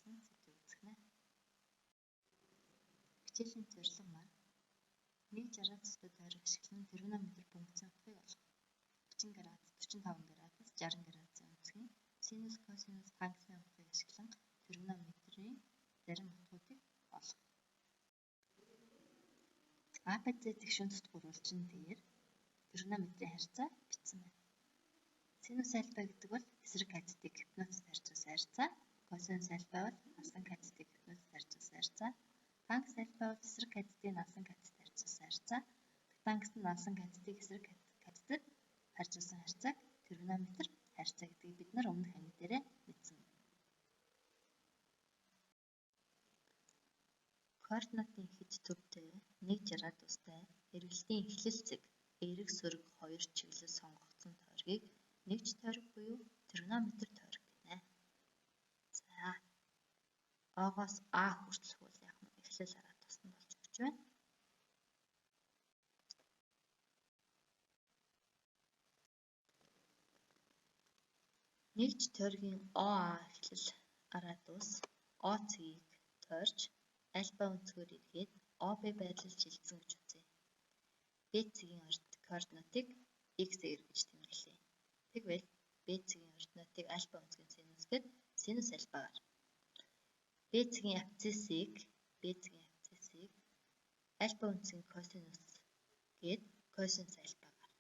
гэсэн сэдвийг үзэх нэ. Хичээлийн зорилго маань 1 60 градустай тойрог ашиглан тригонометр функцийн утгыг олох. 30 градус, 45 градус, 60 градусын өнцгийн синус, косинус, тангенсын утгыг ашиглан тригонометрийн зарим утгуудыг олох. АБЦ тэгшүүн цэцэг гурвалжин дээр тригонометрийн харьцаа бичсэн байна. Синус альфа гэдэг бол эсрэг катетыг гипноцод харьцуулсан харьцаа, косинус альфа бол алсан катетыг гипноцод харьцуулсан харьцаа, тангенс альфа бол эсрэг катетыг алсан катетад харьцуулсан харьцаа, тангенс нь алсан катетыг эсрэг катетад харьцуулсан харьцааг тригонометр харьцаа гэдгийг бид нар өмнөх анги дээрээ мэдсэн. Координатын хэд төвтэй 1 градустай эргэлтийн эхлэл цэг эерэг сөрөг хоёр чиглэл сонгогдсон тойргийг нэгж тойрог буюу тригонометр тойрог гинэ. За О-гоос А хүртэлх бол яг нь эхлэл радиус нь болж өгч байна. Нэгж тойргийн ОА эхлэл радиус О цэгийг тойрч альфа өнцгөр эргээд ОБ байрлал шилжсэн гэж үзье. Б цэгийн координатыг X Y гэж тэмдэглэе. Тэгвэл Б цэгийн координатыг альфа өнцгийн синус гээд синус альфагаар. Б цэгийн абсциссыг альфа өнцгийн косинус гээд косинус альфагаар.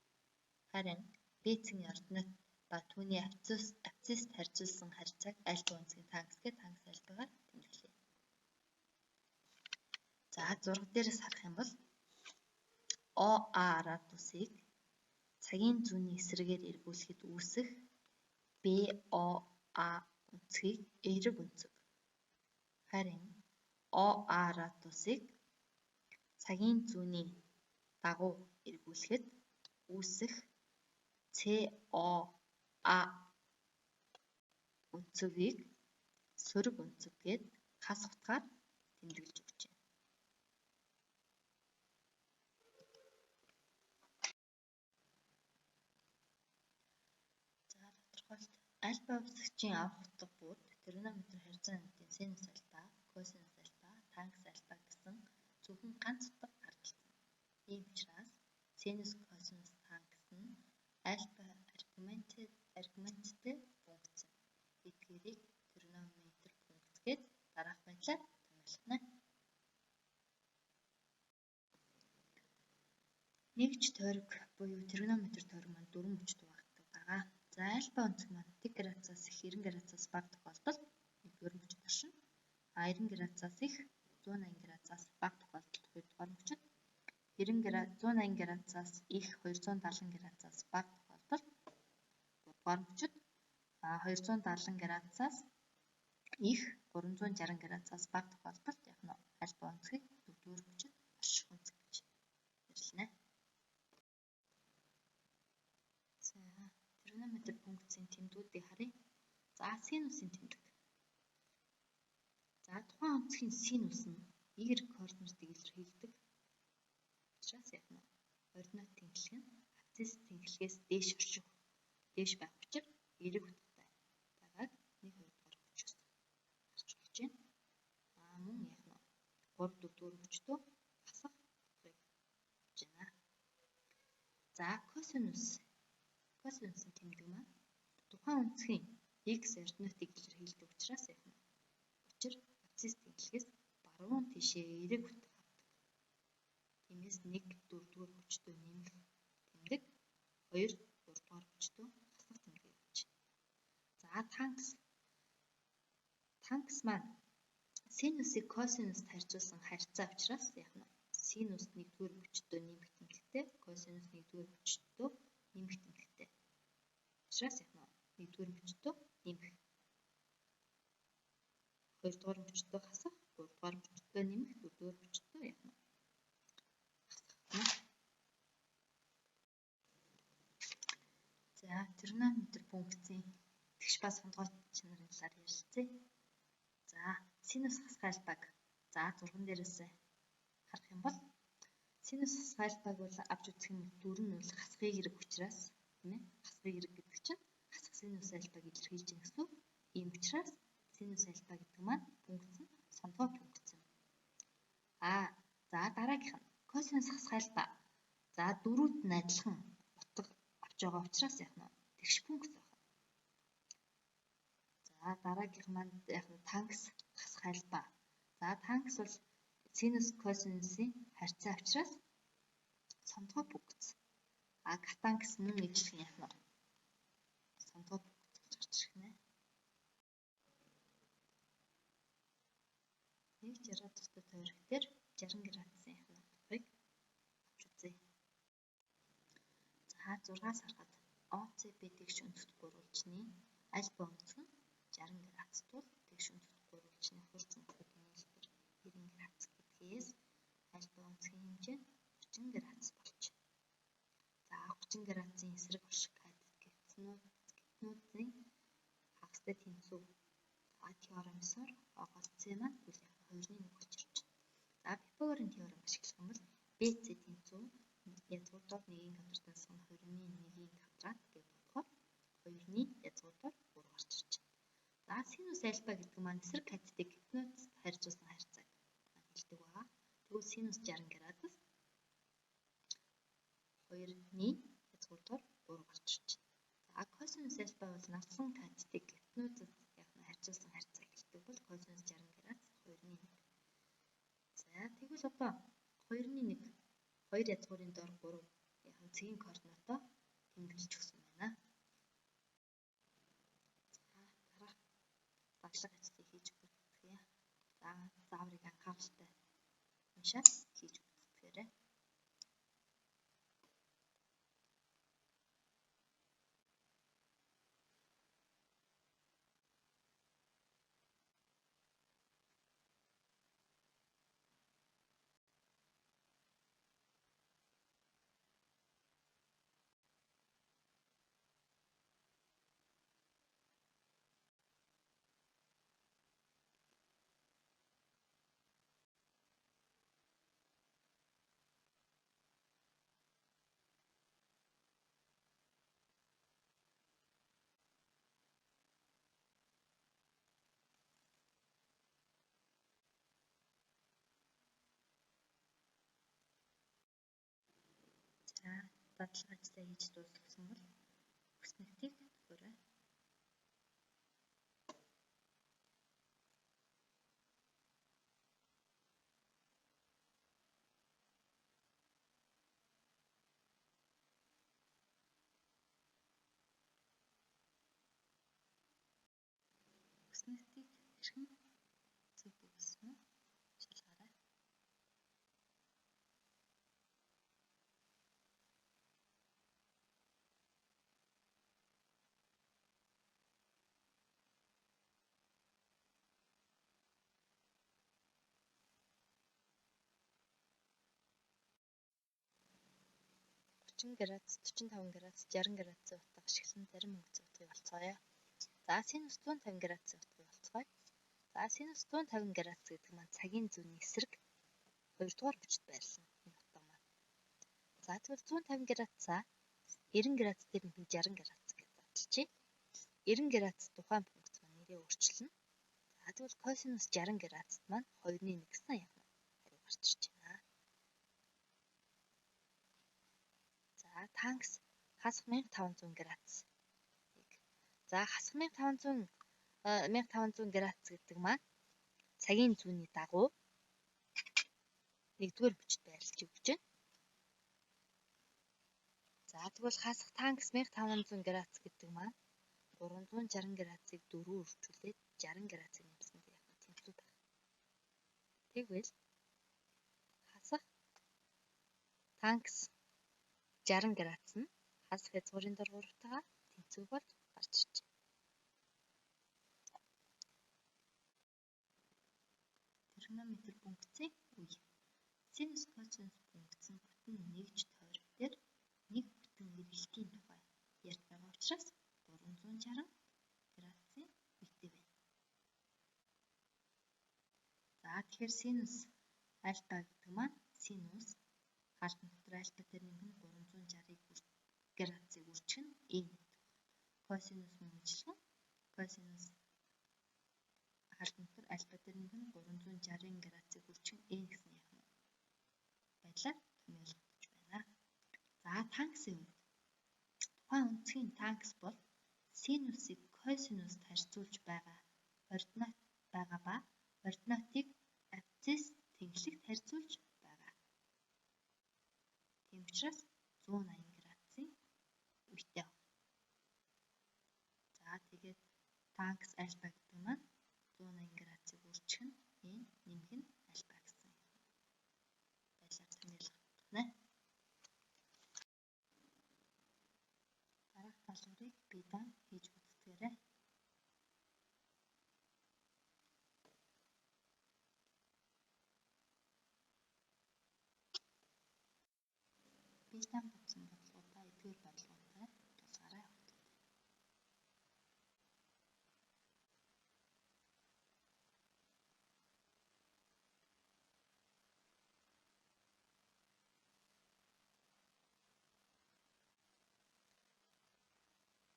Харин Б цэгийн координат ба түүний абсцисст харьцуулсан харьцааг альфа өнцгийн тангенс гээд тангенс альфагаар тэмдэглэе. За зураг дээрээс харах юм бол ОА радиусыг цагийн зүүнний эсрэгээр эргүүлэхэд үүсэх БОА өнцгийг эерэг өнцөг. Харин ОА радиусыг цагийн зүүнний дагуу эргүүлэхэд үүсэх СОА өнцөгийг сөрөг өнцөг гээд хас утгаар тэмдэглэж өгч байна. За тодорхойлолт. Альфа үсгчийн авах утга бүр тригонометр харьцаануудын синус альфа, косинус альфа, тангенс альфа гэсэн зөвхөн ганц утга хардталсан. Ийм учраас синус, косинус, тангенс нь альфа аргументтэй функц. Эдгээрийг тригонометр функц гэж дараах байдлаар томьёолох нь. Нэгж тойрог буюу тригонометр тойрог маань дөрвөн мөчд хуваагддаг байгаа. За альфа өнцөг маань 1 градусаас их 90 градусаас бага тохиолдолд 1-р мөчөд оршино. А 90 градусаас их 180 градусаас бага тохиолдолд 2-р мөчөд, 180 градусаас их 270 градусаас бага тохиолдолд 3-р мөчөд, а 270 градусаас их 360 градусаас бага тохиолдолд яг нь альфа өнцгийг 4-р мөчөд орших өнцөг гэж нэрлэнэ. За тригонометр функцийн тэмдгүүдийг харъя. За синусын тэмдэг. За тухайн өнцгийн синус нь y координатыг илэрхийлдэг. Учраас яг нь ординат тэнхлэг нь абсцисс тэнхлэгээс дээш орших, дээш байх учир эерэг утгатай байгааг 1 2 дугаар мөчөөс харж болж байна. А мөн яг нь 3 4 дугаар мөчтөө хасах утгыг авч байна. За косинусын тэмдэг маань тухайн өнцгийн x ординатыг илэрхийлдэг учраас яг нь учир абсцисс тэнхлэгээс баруун тишээ эерэг утга авдаг. Тиймээс 1 4 дугаар мөчтөө нэмэх тэмдэг, 2 3 дугаар мөчтөө хасах тэмдгийг авч. За тангенс. Тангенс маань синусыг косинуст харьцуулсан харьцаа учраас яг нь синус 1-р мөчтөө нэмэх тэмдэгтэй, косинус 1-р мөчтөө нэмэх тэмдэгтэй. Учраас яг нь 1-р мөчтөө нэмэх, 2-р мөчтөө хасах, 3-р мөчтөө нэмэх, 4-р мөчтөө яг нь хасах гэнэ. За тригонометр функцийн тэгш ба сондгой чанарын талаар ярилцъя. За синус хасах альфаг за зурган дээрээс харах юм бол синус хасах альфаг бол авч үзэх юм бол дөрөв нь бол хасах y учраас тийм ээ хасах y гэдэг чинь хасах синус альфаг илэрхийлж байна гэсэн үг. Ийм учраас синус альфа гэдэг маань альфа. За дөрүүд нь адилхан утга авч байгаа учраас яг нь тэгш функц байна. За дараагийнх маань яг нь тангс хасах альфа. За тангс бол синус косинусын харьцаа учраас сомтгой функц. А катангс мөн ижилхэн яг нь сомтгой функц болж гарч ирэх нэ. 1.60 тустай тойрог дээр 60 градусын яг нь утгыг авч үзье. За 6-аас харахад OCB тэгш өнцөгт гурвалжны альфа өнцөг нь 60 градус тул тэгш өнцөгт гурвалжны хурц өнцгүүдийн нийлбэр 90 градус гэдгээс альфа өнцгийн хэмжээ нь 30 градус болж. За 30 градусын эсрэг орших катетнуудын хагастай тэнцүү. За теоремсоор оголт С маань үл яг 2-ны 1 болж ирж байна. За Пифагорын теорем ашиглах юм бол BC тэнцүү язгуур доор 1-ийн квадратаас нь 2-ны 1-ийн квадрат гэж бодохоор 2-ны язгуур доор 3 гарч ирж байна. За синус альфа гэдэг маань эсрэг катетыг гипнозд харьцуулсан харьцааг маань хэлдэг байгаа. Тэгвэл синус 60 градус 2-ны язгуур доор 3 гарч ирж байна. За косинус альфа бол налсан катетыг гипнозд яг нь харьцуулсан харьцааг хэлдэг бол косинус 60 градус 2-ны 1. За тэгвэл одоо 2-ны 1 2 язгуурын доор 3 яг нь цэгийн координатоо тэмдэглэж өгсөн байна. За дараах дадлага ажлыг хийж гүйцэтгэе. За зааврыг анхааралтай уншаад хийж гүйцэтгээрэй. За дадлага ажлаа хийж дуусгасан бол хүснэгтийг тохиорой. Хүснэгтийг хэрхэн зөв бөглөсөн үү шалгаарай. Градус, 45 градус, 60 градусын утга ашиглан зарим өнгөцийн утгыг олцгоё. За синус 150 градусын утгыг олцгоё. За синус 150 градус гэдэг маань цагийн зүүнний эсрэг 2 дугаар мөчид байрлана энэ утга маань. За тэгвэл 150 градусаа 90 градус дээр нэмэх 60 градус гэж задлжээ. 90 градус тухайн функц маань нэрээ өөрчилнө. За тэгвэл косинус 60 градусд маань 2-ны 1 гэсэн яг хариу гарч ирж байна. За тангс хасах 1500 градус. За хасах 1500 градус гэдэг маань цагийн зүүнний дагуу 1-р мөчид байрлаж өгч байна. За тэгвэл хасах тангс 1500 градус гэдэг маань 360 градусыг 4 өрчүүлээд 60 градусыг нэмсэндээ яг тэнцүү байх. Тэгвэл хасах тангс 60 градус нь хасах язгуурын дор 3-тайгаа тэнцүү болж гарч ирж байна. Тригонометр функцийн үе. Синус косинус функц нь бүтэн нэгж тойрог дээр нэг бүтэн эргэлтийн тухай ярьж байгаа учраас 360 градусын үетэй байна. За тэгэхээр синус альфа гэдэг маань синус хаалтан дотор альфа дээр нэмэх нь 360 градусыг үржих нь n гэдэг. Косинус мөн ижилхэн косинус хаалтан дотор альфа дээр нэмэх нь 360 градусыг үржих нь n гэсэн яг нь байдлаар томьёологдно. За тангисын хувьд тухайн өнцгийн тангис бол синусыг косинуст харьцуулж байгаа ординат байгаа ба ординатыг абсцисс тэнхлэгт харьцуулж байгаа. Тийм учраас 180 градусын үетэй байна. За тэгээд тангис альфа гэдэг маань 180 градусыг үржих нь n нэмэх нь альфа гэсэн байдлаар томьёологдоно. Дараах даалгаврыг бие даан хийж гүйцэтгээрэй. Бие даан бодсон бодлогуудаа эдгээр бодлоготой тулгаарай хүүхдүүд.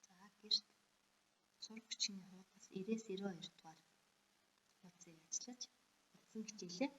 За гэрт сурах хүчний хуудас 90-92 дугаар хуудсыг ажиллаж үзсэн хичээлээ